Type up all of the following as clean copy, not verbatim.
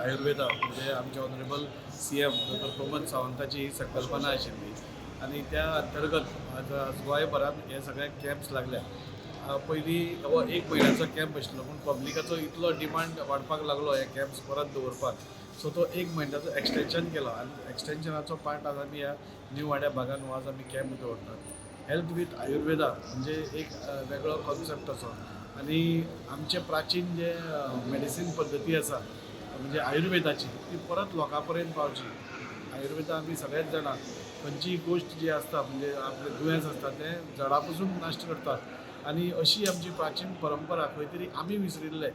आयुर्वेदा म्हणजे आमचे honourable CM doctor Pramod सावंताची ही संकल्पना आशिल्ली आनी त्या अंतर्गत आज आज गोंयभरात हे सगळे कॅम्प्स लागल्या. पयलीं हो एक म्हयन्याचो कॅम्प आशिल्लो, पूण पब्लिकाचो इतलो डिमांड वाडपाक लागलो हे कॅम्प्स परत दवरपाक, सो तो एक म्हयन्याचो एक्सटेंशन केलो आनी एक्सटेंशनाचो पार्ट आज आमी ह्या न्यू वाड्या भागान हो आज आमी कॅम्प दवरतात. हेल्थ विथ आयुर्वेदा म्हणजे एक वेगळो कॉन्सेप्ट असो आनी आमचे प्राचीन जे मेडिसीन पद्दती आसा, म्हणजे आयुर्वेदाची, ती परत लोकां पर्यंत पावची. आयुर्वेदा आमी सगळेच जाणा, खंयचीय गोश्ट जी आसता, म्हणजे आपलें दुयेंस आसता तें जडा पसून नश्ट करतात आनी अशी आमची प्राचीन परंपरा खंय तरी आमी विसरिल्ले.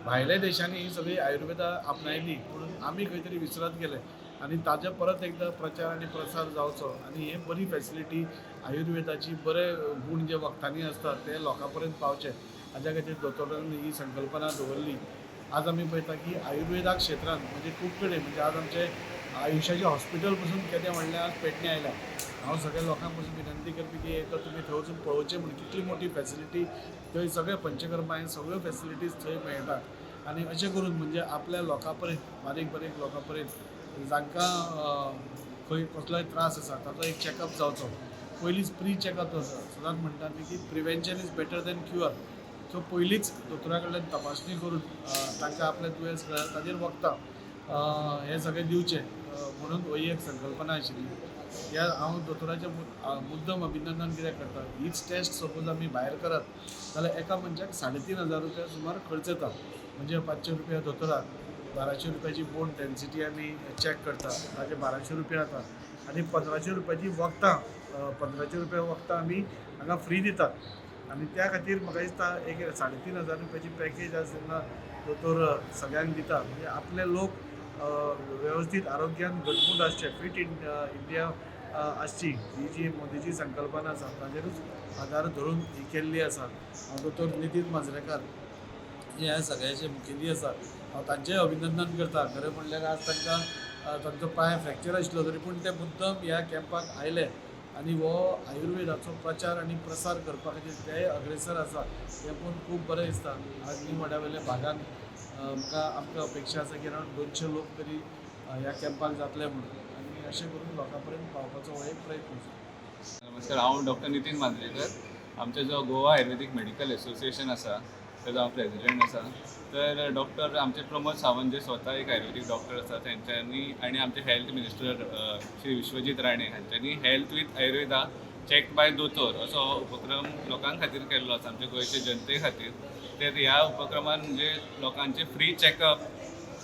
भायल्या देशांनी ही सगळी आयुर्वेदा आपणायली, पूण आमी खंय तरी विसरत गेले आनी ताजे परत एकदां प्रचार आनी प्रसार जावचो आनी हे बरी फॅसिलिटी आयुर्वेदाची, बरे गूण जे वखदांनी आसतात ते लोकां पर्यंत पावचे, हाज्या खातीर दोतोरान ही संकल्पना दवरली. आज आमी पळयता की आयुर्वेदा क्षेत्रांत म्हणजे खूब कडेन, म्हणजे आज आमचे आयुषाचे हॉस्पिटल पसून केदें व्हडलें आज पेडणे आयलां. हांव सगळ्या लोकांक पसून विनंती करपी की एकदां तुमी थंय वचून पळोवचें म्हूण, कितली मोठी फॅसिलिटी थंय, सगळे पंचकर्मा हे सगळ्यो फॅसिलिटीज थंय मेळटा. आनी अशें करून म्हणजे आपल्या लोकां पर्यंत, बारीक बारीक लोकां पर्यंत, जांकां खंय कसलोय त्रास आसा ताचो एक चॅकअप जावचो, पयलींच प्री चॅकअप जावचो. सदांच म्हणटा न्ही की prevention is better than cure. So पयलींच दोतोरा कडल्यान तपासणी करून तांकां आपलें दुयेंस कळ्ळें ताजेर वखदां हें सगळें दिवचें म्हणून ही एक संकल्पना आशिल्ली. ह्या हांव दोतोराचें मुद्दम अभिनंदन कित्याक करता, हीच टेस्ट सपोज आमी भायर करत जाल्यार एका मनशाक 3500 रुपया सुमार खर्च येता. म्हणजे 500 रुपया दोतोराक, 1200 रुपयाची बोन डेन्सिटी आमी चॅक करता, ताजे 1200 रुपया जाता आनी 1500 रुपयाची वखदां, 1500 रुपया वखदां आमी हांगा फ्री दितात. आनी त्या खातीर म्हाका दिसता एक 3500 रुपयाची पॅकेज आज जेन्ना दोतोर सगळ्यांक दिता, म्हणजे आपले लोक वेवस्थीत आरोग्यान घटमूट आसचे, फिट इंडिया आसची, ही जी मोदीची संकल्पना आसा ताजेरूच आदार धरून ही केल्ली आसा. हांव दोतोर नितीन माजरेकार हे ह्या सगळ्याचे मुखेली आसा, हांव तांचें अभिनंदन करता. खरें म्हणल्यार आज तांकां तांचो पांय फ्रॅक्चर आशिल्लो, तरी पूण ते मुद्दम ह्या कॅम्पाक आयले आनी हो आयुर्वेदाचो प्रचार आनी प्रसार करपा खातीर ते अग्रेसर आसा, तें पळोवन खूब बरें दिसता. आज न्यू वाड्या भागान म्हाका आमकां अपेक्षा आसा की अरावंड 200 लोक तरी ह्या कॅम्पाक जातले म्हणून आनी अशें करून लोकां पर्यंत पावपाचो हो एक प्रयत्न आसा. नमस्कार, हांव डॉक्टर नितीन मांद्रेकर. आमचो जो गोवा आयुर्वेदीक मेडिकल एसोसिएशन आसा तेजो हांव प्रेजिडेंट आसा. तर डॉक्टर आमचे प्रमोद सावंत, जे स्वता एक आयुर्वेदीक डॉक्टर आसा, तेंच्यांनी आनी आमचे हेल्थ मिनिस्टर श्री विश्वजीत राणे हांच्यांनी "Health with Ayurveda check by दोतोर" असो हो उपक्रम लोकां खातीर केल्लो आसा, आमच्या गोंयचे जनते खातीर. तर ह्या उपक्रमान म्हणजे लोकांचे फ्री चॅकअप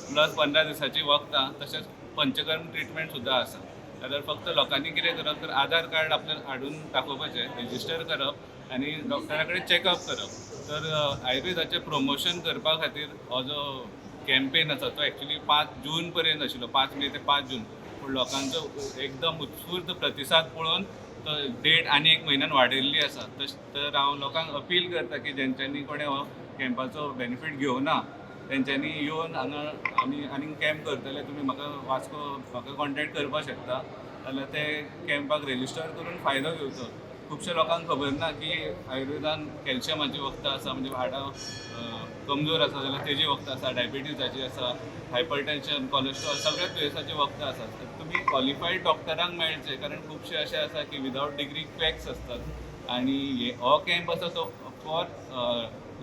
प्लस 15 दिसाची वखदां, तशेंच पंचकर्म ट्रिटमेंट सुद्दां आसा. जाल्यार फक्त लोकांनी कितें करप तर आधार कार्ड आपलें हाडून दाखोवपाचें, रेजिस्टर करप आनी डॉक्टरा कडेन चॅकअप करप. तर आयुर्वेदाचें प्रमोशन करपा खातीर हो जो कॅम्पेन आसा तो एक्चुली 5 जून पर्यंत आशिल्लो, 5 मे ते 5 जून. पूण लोकांचो एकदम उत्स्फूर्त प्रतिसाद पळोवन तो डेट आनी एक म्हयन्यान वाडयल्ली आसा. तशें तर हांव लोकांक अपील करता की जेंच्यांनी कोणें हो कॅम्पाचो बेनिफीट घेवना तेंच्यांनी येवन हांगा आमी आनीक कॅम्प करतले. तुमी म्हाका वास्को म्हाका कॉन्टेक्ट करपाक शकता, जाल्यार ते कॅम्पाक रेजिस्टर करून फायदो घेवचो. खुबश्या लोकांक खबर ना की आयुर्वेदान कॅल्शियमाची वखदां आसा, म्हणजे हाडां कमजोर आसा जाल्यार तेजी वखदां आसा, डायबिटीजाची आसा, हायपरटेन्शन, कॉलेस्ट्रॉल, सगळ्या दुयेंसाची वखदां आसा. तर तुमी क्वॉलिफायड डॉक्टरांक मेळचे, कारण खुबशे अशे आसा की विदावट डिग्री क्वॅक्स आसतात आनी हो कॅम्प आसा तो फॉर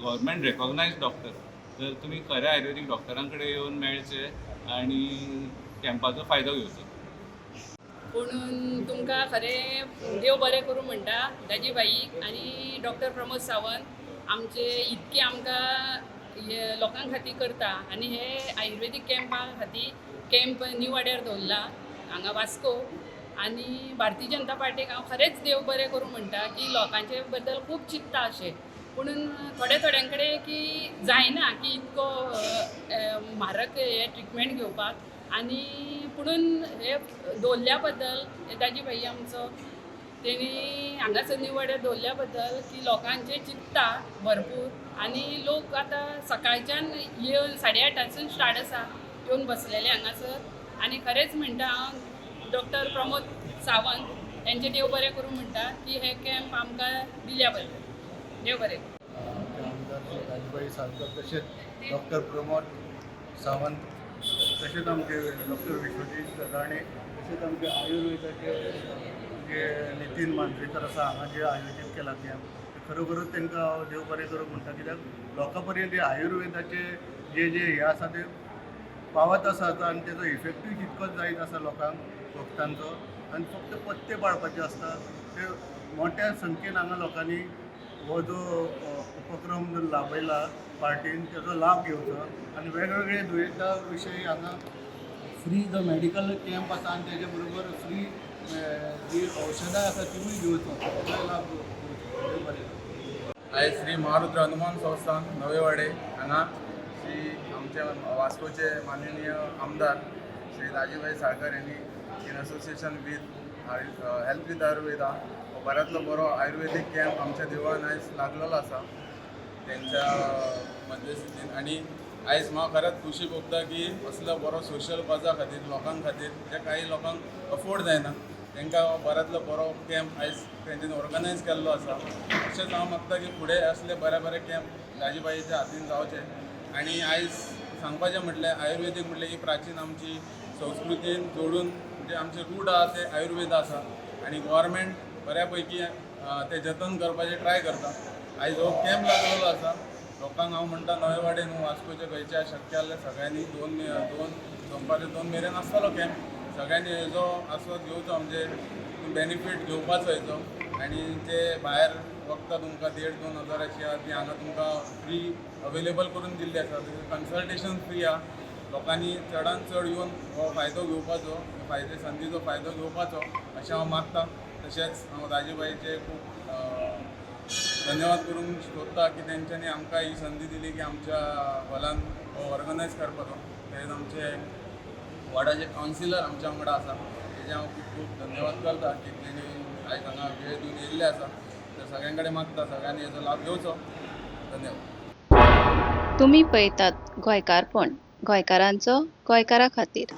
गव्हर्मेंट रेकॉग्नायज डॉक्टर. तर तुमी खऱ्या आयुर्वेदीक डॉक्टरां कडेन येवन मेळचे आनी कॅम्पाचो फायदो घेवचो. पुणून तुमकां खरें देव बरें करूं म्हणटा, दाजी भाईक आनी डॉक्टर प्रमोद सावंत आमचे इतके आमकां हे लोकां खातीर करता आनी हे आयुर्वेदीक कॅम्पा खातीर कॅम्प न्यू वाड्यार दवरला हांगा वास्को. आनी भारतीय जनता पार्टीक हांव खरेंच देव बरें करूं म्हणटा की लोकांचे बद्दल खूब चिंत्ता अशें. पुणून थोड्या थोड्यां कडेन की जायना की इतको म्हारग हे ट्रिटमेंट घेवपाक. आनी पुणून हे दवरल्या बद्दल, हे दाजी भाई आमचो तेणी हांगासर न्यू वाड्यार दवरल्या बद्दल की लोकांचे चिंत्ता भरपूर. आनी लोक आतां सकाळच्यान येवन 8:30 स्टार्ट आसा, येवन बसलेले हांगासर. आनी खरेंच म्हणटा हांव, डॉक्टर प्रमोद सावंत हेंचे देव बरें करूं म्हणटा की हे कॅम्प आमकां दिल्या बद्दल. देव बरें करूं. आमदार श्री राजूभाई साळकर तसेच डॉक्टर प्रमोद सावंत. तशेंच आमचे डॉक्टर विश्वजीत राणे, तशेंच आमचे आयुर्वेदाचे जे नितीन मांद्रेकर आसा, हांगा जे आयोजीत केला कॅम्प, खरोखरच तांकां हांव देव बरें करूं म्हणटा, कित्याक लोकां पर्यंत हे आयुर्वेदाचे जे जे हे आसा ते पावत आसात आनी तेजो इफेक्टूय तितकोच जायत आसा लोकांक वखदांचो. आनी फक्त पथ्य पाळपाचें आसता. ते मोठ्या संख्येन हांगा लोकांनी हो जो उपक्रम जो लाबयला पार्टीन, तेजो लाभ घेवचो आनी वेगवेगळे दुयेंता विशयी हांगा फ्री जो मेडिकल कॅम्प आसा आनी तेजे बरोबर फ्री जी औषधां आसा तिवूय घेवचो, तेजोय लाभ घेवचो. देव बरें करूं. आयज श्री महारुद्र हनुमान संस्थान नवेवाडे हांगा श्री आमचे वास्कोचे माननीय आमदार श्री राजीवभाई साळकर यांनी in association with Health with Ayurveda हो बऱ्यांतलो बरो आयुर्वेदीक कॅम्प आमच्या देवळान आयज लागलेलो आसा तेंच्या मध्यस्थितीन. आनी आयज म्हाका खरेंच खुशी भोगता की असलो बरो सोशल कॉजा खातीर, लोकां खातीर, जे काही लोकांक अफोर्ड जायना तांकां हो बऱ्यांतलो बरो कॅम्प आयज तेंच्यांनी ऑर्गनायज केल्लो आसा. तशेंच हांव मागता की फुडें असले बरे बरे कॅम्प राजीबाईच्या हातीन जावचे. आनी आयज सांगपाचें म्हटल्यार आयुर्वेदीक म्हटल्यार ही प्राचीन आमची संस्कृतीन जोडून जे आमचे रूट आहा ते आयुर्वेद आसा आनी गोवोरमेंट बऱ्या पैकी ते जतन करपाचें ट्राय करता. आयज हो कॅम्प लागलेलो आसा. लोकांक हांव म्हणटा, नवेवाडे न्हू, वास्कोचे खंयच्या शक्य आसल्यार सगळ्यांनी दोन दोन दनपारे 2 मेरेन आसतलो कॅम्प. सगळ्यांनी हेजो आस्वाद घेवचो, म्हणजे बेनिफीट घेवपाचो हेजो. आनी जे भायर वखदां तुमकां देड दोन हजाराची आहा ती हांगा तुमकां फ्री अवेलेबल करून दिल्ली आसा. कन्सल्टेशन फ्री आहा. लोकांनी चडान चड येवन हो फायदो घेवपाचो, फायदे संदीचो फायदो घेवपाचो अशें हांव मागता. तशेंच हांव राजीबाईचे खूब धन्यवाद करूंक सोदता की तेंच्यांनी आमकां ही संदी दिली की आमच्या हॉलान हो ऑर्गनायज करपाचो. तशेंच आमचे वॉर्डाचे कावन्सिलर आमच्या वांगडा आसा, तेजे हांव खूब खूब धन्यवाद करता की तेणी आयज हांगा वेळ दिवन येयल्ले आसा. तर सगळ्यां कडेन मागता, सगळ्यांनी हेजो लाभ घेवचो. धन्यवाद. तुमी पळयतात गोंयकारपण, गोंयकारांचो गोंयकारा खातीर.